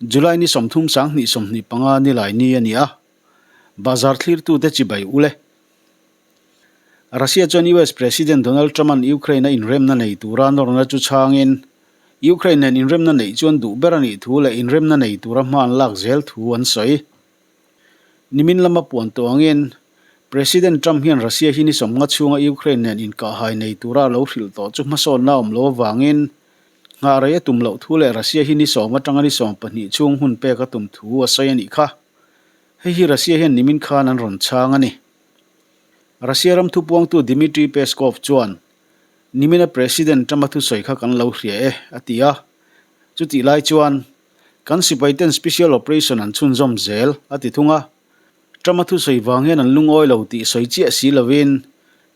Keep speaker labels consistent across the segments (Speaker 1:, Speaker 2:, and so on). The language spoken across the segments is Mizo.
Speaker 1: July ni 30 2025 nilai ni a ni a, Bazar thlirtute chibai ul e. Russia chuan US President Donald Trump-a'n Ukraine-a inremna nei tura nawrna chu chhangin, Ukraine nen inremna neih chuan duh ber a nih thu leh inremna nei tura hma an lak zel thu an sawi. Nimin lama puan tawh angin, President Trump hian Russia hi ni 50 chhunga Ukraine nen inkahhai nei tura a lo hrilh tawh chu hmasawnna a awm loh avangin nghah rei a tum loh thu leh Russia hi ni 10 atanga ni 12 chhung hun pek a tum thu a sawi a nih kha. Hei hi Russia hian nimin khan an rawn chhang a ni. Russia ram thupuangtu Dmitry Peskov chuan, Nimina President Trump-a thusawi kha kan lo hria e, a ti a. Chutih lai chuan, Kan sipaiten special operation an chhunzawm zel, a ti thung a. Trump-a thusawi vang hian an lungawi lo tih sawi chiah si lovin,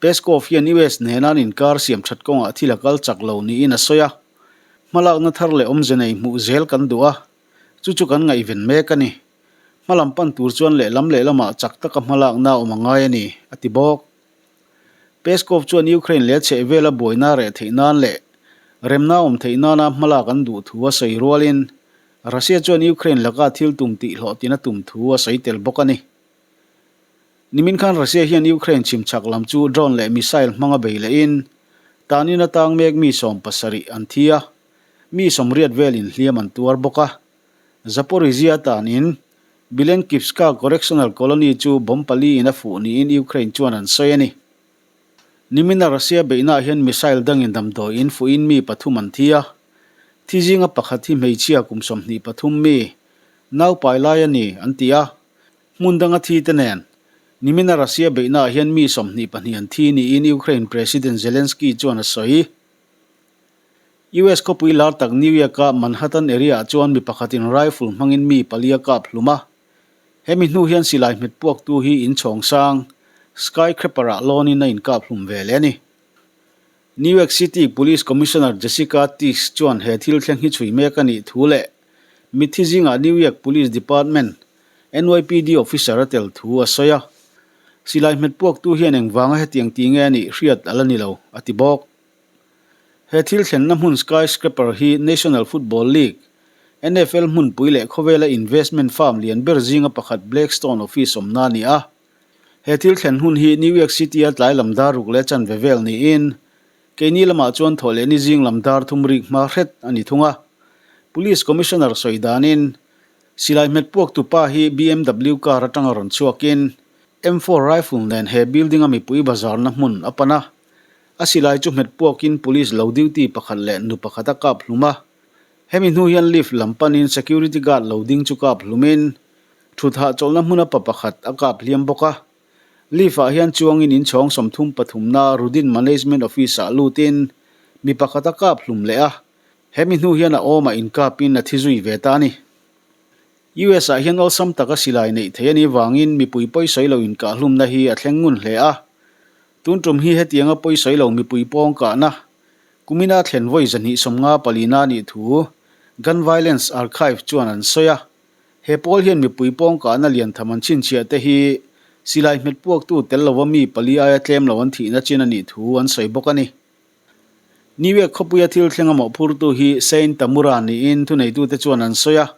Speaker 1: Peskov hian US nena an inkar siam that kawngah thil a kal chak lo niin a sawi a. Hmalakna thar leh awmze nei hmuh zel kan duh a, chu chu kan ngaihven mek a ni. Hmalam pan tur chuan lehlam lehlamah chak taka hmalakna a awm a ngai a ni, a ti bawk. Peskov chuan Ukraine leh a chhehvela buaina reh theih nan leh remna awm theih nana hmalak an duh thu a sawi rualin Russia chuan Ukraine laka thil tum tih hlawhtin a tum thu a sawi tel bawk a ni. Nimin khan Russia hian Ukraine chhim chhak lam chu drone leh missile hmanga bei lehin tanin atang mek mi 70 an thi a, mi 80 velin hliam an tuar bawk a. Zaporizhzhia tanin Bilenkivska Correctional Colony chu bomb pali in a fuh niin Ukraine chuan an sawi a ni. Nimina Russia beihnaah hian missile dangin damdawi in fuhin mi pathum an thi a. Thi zinga pakhat hi hmeichhia kum 23 mi, naupai lai a ni, an ti a. Hmun danga thi te nen, nimina Russia beihnaah hian mi 22 an thi niin Ukraine President Zelensky chuan a sawi. US khawpui lar tak New York-a Manhattan area-ah chuan mi pakhatin rifle hmangin mi pali a kap hlum a. Hemi hnu hian silai hmet puaktu hi inchhawng sang, skyscraper-ah lawnin a inkap hlum ve leh a ni. New York City Police Commissioner Jessica Tisch chuan he thil thleng hi chhui mek a nih thu leh mitthi zingah New York Police Department, NYPD, officer a tel thu a sawi a. Silai hmet puaktu hian engvanga hetiang ti nge a nih hriat a la ni lo, a ti bawk. He thil thlenna hmun skyscraper hi National Football League, NFL, hmunpui leh khawvela investment firm lian ber zinga pakhat Blackstone office awmna a ni a. He thil thlen hun hi New York City-a tlai lam dar ruk leh chanve vel niin, keini lamah chuan thawh leh ni zing lam dar thum rik hma hret a ni thung a. Police Commissioner sawi danin, silai hmet puak tupa hi BMW car atanga rawn chhuakin, M4 rifle nen he building-a mipui bazarna hmun a pan a. A silai chu hmet puakin police lo duty pakhat leh nu pakhat a kap hlum a. Hemi hnu hian lift lam panin security guard lo ding chu kap hlumin thut hahchawlhna hmuna pa pakhat a kap hliam bawk a. Lift ah hian chuangin inchhawng 33 na Rudin Management Office ah lutin mi pakhat a kap hlum leh a. Hemi hnu hian a awmah inkapin a thi zui ve ta a ni. US ah hian awlsam taka silai neih theih a nih vangin mipui pawisawi lo inkahlumna hi a thleng ngun hle a. Tun tum hi hetianga pawisawi lo mipui pawng kahna kumina thlen vawi 254 na nih thu Gun Violence Archive chuan an sawi a. He pawl hian mipui pawng kahna lian tham an chhinchhiah te hi silai hmet puaktu tel lova mi pali aia tlem lo an thihna chin a nih thu an sawi bawk a ni. New York khawpuia thil thleng a mawhphurtu hi Saint Tamura niin thuneitute chuan an sawi a.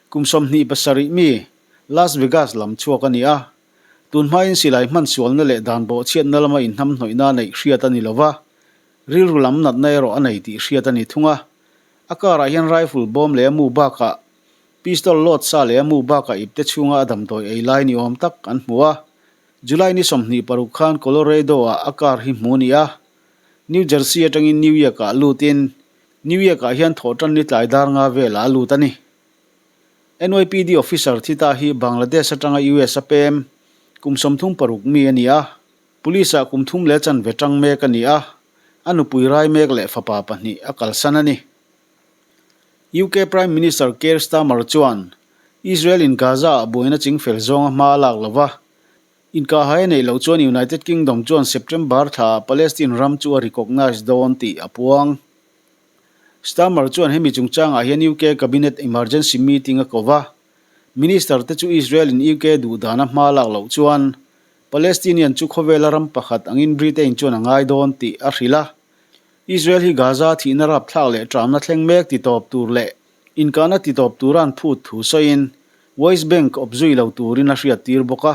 Speaker 1: Kum 27 mi, Las Vegas lam chhuak a ni a. Tun hmain silai hman sualna leh dan bawhchhiatna lama inhnamhnawihna neih hriat a ni lo va, rilru lam natna erawh a nei tih hriat a ni thung a. A car-ah hian rifle bawm leh a mu bakah pistol load sa leh a mu bakah ipte chhunga a damdawi ei lai ni awm tak an hmu a. July ni 26 khan Colorado-ah a car hi hmu a ni a. New Jersey atangin New York-ah lutin New York-ah hian thawhtan ni tlai dar nga velah a lut a ni. NYPD officer thi ta hi Bangladesh atanga US a pem kum 36 mi a ni a, police-ah kum thum leh chanve tang mek a ni a, a nupui rai mek leh fapa pahnih a kalsan a ni. UK Prime Minister Keir Starmer chuan Israel-in Gaza-ah buaina chingfel zawnga hma a lak lo va, Inkahhai a neih loh chuan United Kingdom chuan September thlaah Palestine ram chu a recognise dawn tih a puang. Starmer chuan hemi chungchangah hian UK Cabinet emergency meeting a ko va, Minister te chu Israel in UK duh dana hma lak loh chuan Palestinian chu khawvela ram pakhat angin Britain chuan a ngai dawn tih a hrilh a. Israel hi Gaza thihna rapthlak leh ṭamna thleng mek ti tawp tur leh. Inkahna titawp tura an phut thu sawiin West Bank awp zui lo turin a hriattir bawk a.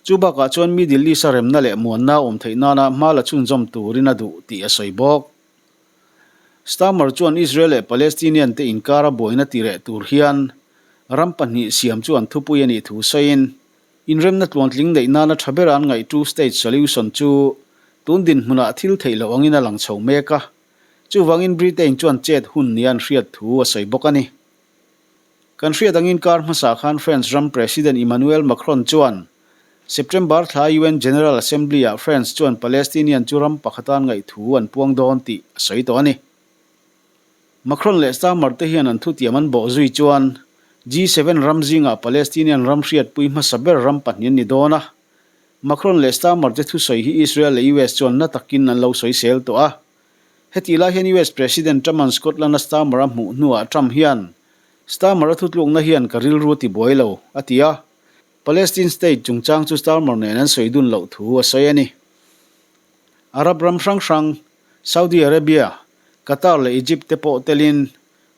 Speaker 1: Chu bakah chuan Middle East-a remna leh muanna awm theih nana hma la chhunzawm turin a duh tih a sawi bawk. Starmer chuan Israel leh Palestinian te inkara buaina tireh tur hian ram pahnih siam chu an thupui a nih thu sawiin, inremna tluantling neih nana tha bera an ngaih two state solution chu tun dinhmunah thil theih loh angin a lang chho mek a, chuvangin Britain chuan chet hun nia an hriat thu a sawi bawk a ni. Kan hriat angin kar hmasa khan France ram President Emmanuel Macron chuan September thla UN General Assembly-ah France chuan Palestinian chu ram pakhata an ngaih thu an puang dawn tih a sawi tawh a ni. Macron leh Starmer te hian an thutiam an bawh zui chuan G7 ram zingah Palestinian ram hriatpui hmasa ber ram pahnih an ni dawn a. Macron leh Starmer te thusawi hi Israel leh US chuan na takin an lo sawisel tawh a. Hetih lai hian US President Trump-a'n Scotland-a Starmer a hmuh hnuah Trump hian, Starmer-a thutlukna hian ka rilru a tibuai lo, a ti a. Palestine state chungchang chu Starmer nen an sawi dun loh thu a sawi a ni. Arab ram hrang hrang, Saudi Arabia, Qatar leh Egypt te pawh telin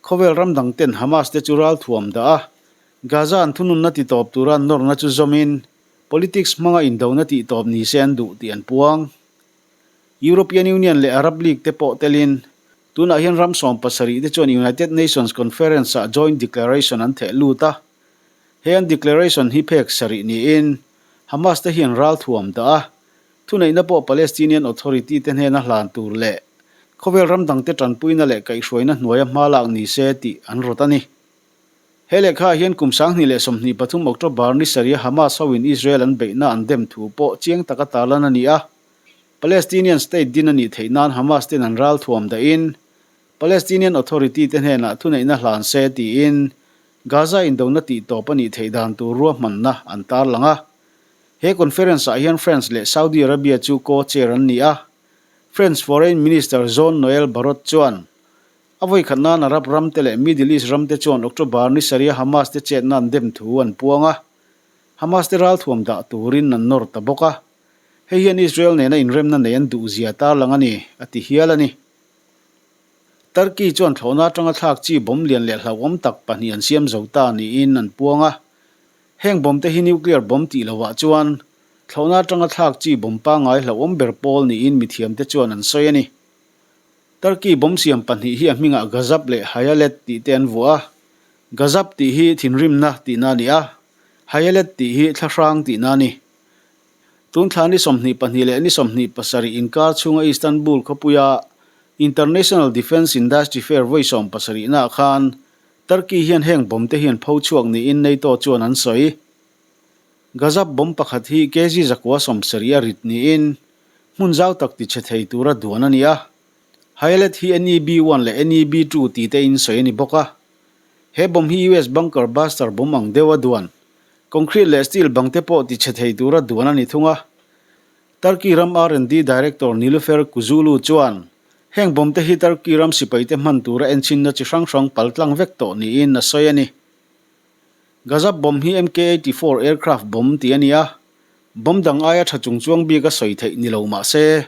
Speaker 1: khawvel ram dang ten Hamas te chu ralthuam dah a, Gaza an thununna titawp tura an nawrna chu zawmin politics hmanga indona tihtawp ni se an duh tih an puang. European Union leh Arab League te pawh telin, tunah hian ram 70 te chuan United Nations Conference-ah Joint Declaration an theh lut a. He an declaration hi phek sarih niin, Hamas te hian ralthuam dah a, thuneihna pawh Palestinian Authority te hnena hlan tur leh khawvel ram dangte tanpuina leh kaihhruaina hnuaia hma lak ni se tih an rawt a ni. He lehkhaah hian kum 2023 October ni sarih Hamas hoin Israel an beihna an dem thu pawh chiang taka tarlan a ni a. Palestinian state din a nih theih nan Hamas ten an ralthuam dahin Palestinian Authority te hnenah thuneihna hlan se tiin Gaza indona tihtawp a nih theih dan tur ruahmanna an tarlang a. He conference-ah hian France leh Saudi Arabia chu co-chair an ni a. French Foreign Minister Jean-Noel Barrot chuan a vawikhat nan Arab ramte leh Middle East ramte chuan October ni sarih Hamas te chetna an dem thu an puang a. Hamas te ralthuam dah turin an nawr ta bawk a. Hei hian Israel nena inremna nei an duhzia tarlang a ni, a ti hial a ni. Turkey chuan thlawhna atanga thlak chi bomb lian leh hlauhawm tak pahnih an siam zo ta niin an puang a. Heng bomb te hi nuclear bomb tih lovah chuan thlawhna atanga thlak chi bomb pangngai hlauhawm ber pawl niin mithiamte chuan an sawi a ni. Turkey bomb siam pahnih hi a hmingah Gazap leh Hayalet tih te an vuah a. Gazap tih hi thinrimna tihna a ni a, Hayalet tih hi thlahrang tihna a ni. Tun thla ni 22 leh ni 27 inkar chhunga Istanbul khawpuia International Defence Industry Fair vawi 70 naah khan Turkey hian heng bomb te hi an pho chhuak niin NATO chuan an sawi. Gazap bomb pakhat hi kg 170 a rit niin hmun zau tak tichhe thei tura duan a ni a. Hayalet hi NEB one leh NEB two ti te in sawi a ni bawk a. He bomb hi US bunker buster bomb ang deuha duan Concrete leh steel bang te pawh tichhe thei tura duan a ni thung a. Turkey ram R&D Director Nilufer Kuzulu chuan, Heng bomb te hi Turkey ram sipaite hman tura enchinna chi hrang hrang pal tlang vek tawh niin a sawi a ni. Gazap bomb hi MK-84 aircraft bomb tih a ni a, bomb dang aia tha chung chuang bik a sawi theih ni lo mah se,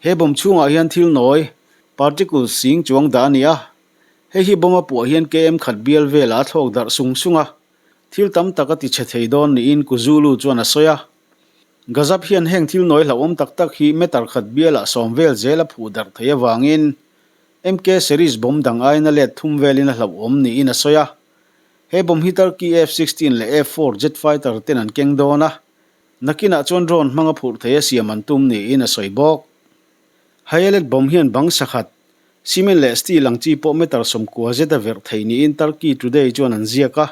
Speaker 1: he bomb chhungah hian thil nawi, particles, sing chuang dah a ni a. Hei hi bomb a puah hian KM khat bial velah a thlawk darh sung sung a. Thil tam tak a ti chhe thei dawn niin Kuzulu chuan a sawi a. Gazap hian heng thil nawi hlauhawm tak tak hi meter khat bialah sawm vel zel a phuh darh thei avangin MK series bomb dang aiin a let thum velin a hlauhawm niin a sawi a. He bomb hi Turkey F-16 leh F-4 jet fighter ten an keng dawn a, nakinah chuan drone hmanga phurh thei a siam an tum niin a sawi bawk. Hayalet bomb hian bang sakhat, cement leh steel ang chi pawh meter 90 zet a verh thei niin Turkey Today chuan an ziak a.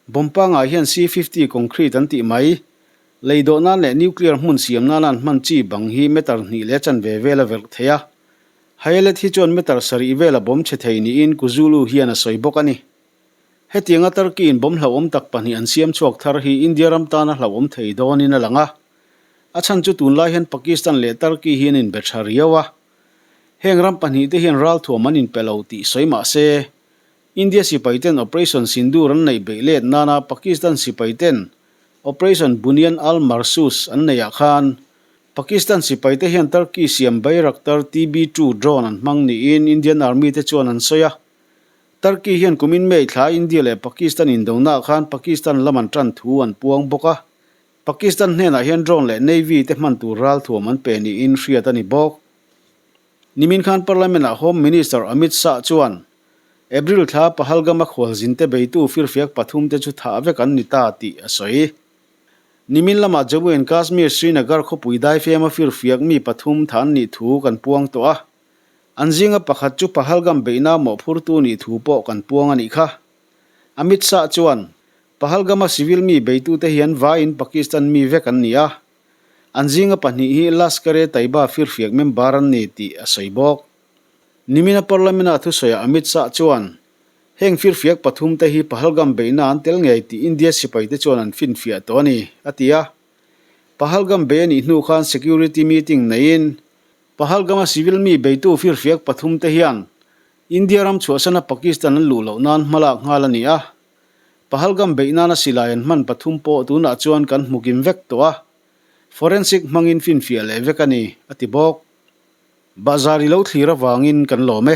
Speaker 1: Bomb pangai hian C-50 concrete an tih mai. Lei dawh nan leh nuclear hmun siam nana an hman chi bang hi meter hnih leh chanve vel a verh thei a. Hayalet hi chuan meter sarih vel a bomb chhe thei niin Kuzulu hian a sawi bawk a ni. Hetianga Turkey-in bomb hlauhawm tak pahnih an siam chhuak thar hi India ram tana hlauhawm thei dawnin a lang a. A chhan chu tunlai hian Pakistan leh Turkey hi an inbe tha riau a. Heng ram pahnih te hian ralthuam an inpe lo tih sawi mah se, India sipai ten Operation Sindoor an neih beih let nana Pakistan sipai ten Operation Bunyan al Marsus an neih ah khan Pakistan sipai te hian Turkey siam Bayraktar TB2 drone an hmang niin Indian Army te chuan an sawi a. Turkey hian kumin May thla India leh Pakistan indonaah khan Pakistan lam an tan thu an puang bawk a. Pakistan hnenah hian drone leh navy te hman tur ralthuam an pe niin hriat a ni bawk. Nimin khan Parliament-ah Home Minister Amit Shah chuan April thla Pahalgam-a khualzinte beitu firfiak pathumte chu thah vek an ni ta tih a sawi. Nimin lamah Jammu and Kashmir Srinagar khawpui daifema firfiak mi pathum thah an nih thu kan puang tawh a. An zinga pakhat chu Pahalgam beihna mawhphurtu nih thu pawh kan puang a nih kha. Amit Shah chuan, Pahalgam-a civil mi beitute hian vaiin Pakistan mi vek an ni a. An zinga pahnih hi Lashkar-e-Taiba firfiak member an ni tih a sawi bawk. Nimina Parliament-a thusawiah Amit Shah chuan, Heng firfiak pathumte hi Pahalgam beihna an tel ngei tih India sipaite chuan an finfiah tawh a ni, a ti a. Pahalgam bei a nih hnu khan security meeting neiin Pahalgam-a civil mi beitu firfiak pathumte hian India ram chhuahsana Pakistan an luh loh nan hmalak nghal a ni a. Pahalgam beih nana silai an hman pathum pawh tunah chuan kan hmu kim vek tawh a. Forensic hmangin finfiah leh vek a ni, a ti bawk. Bahzar i lo thlir avangin kan lawm e.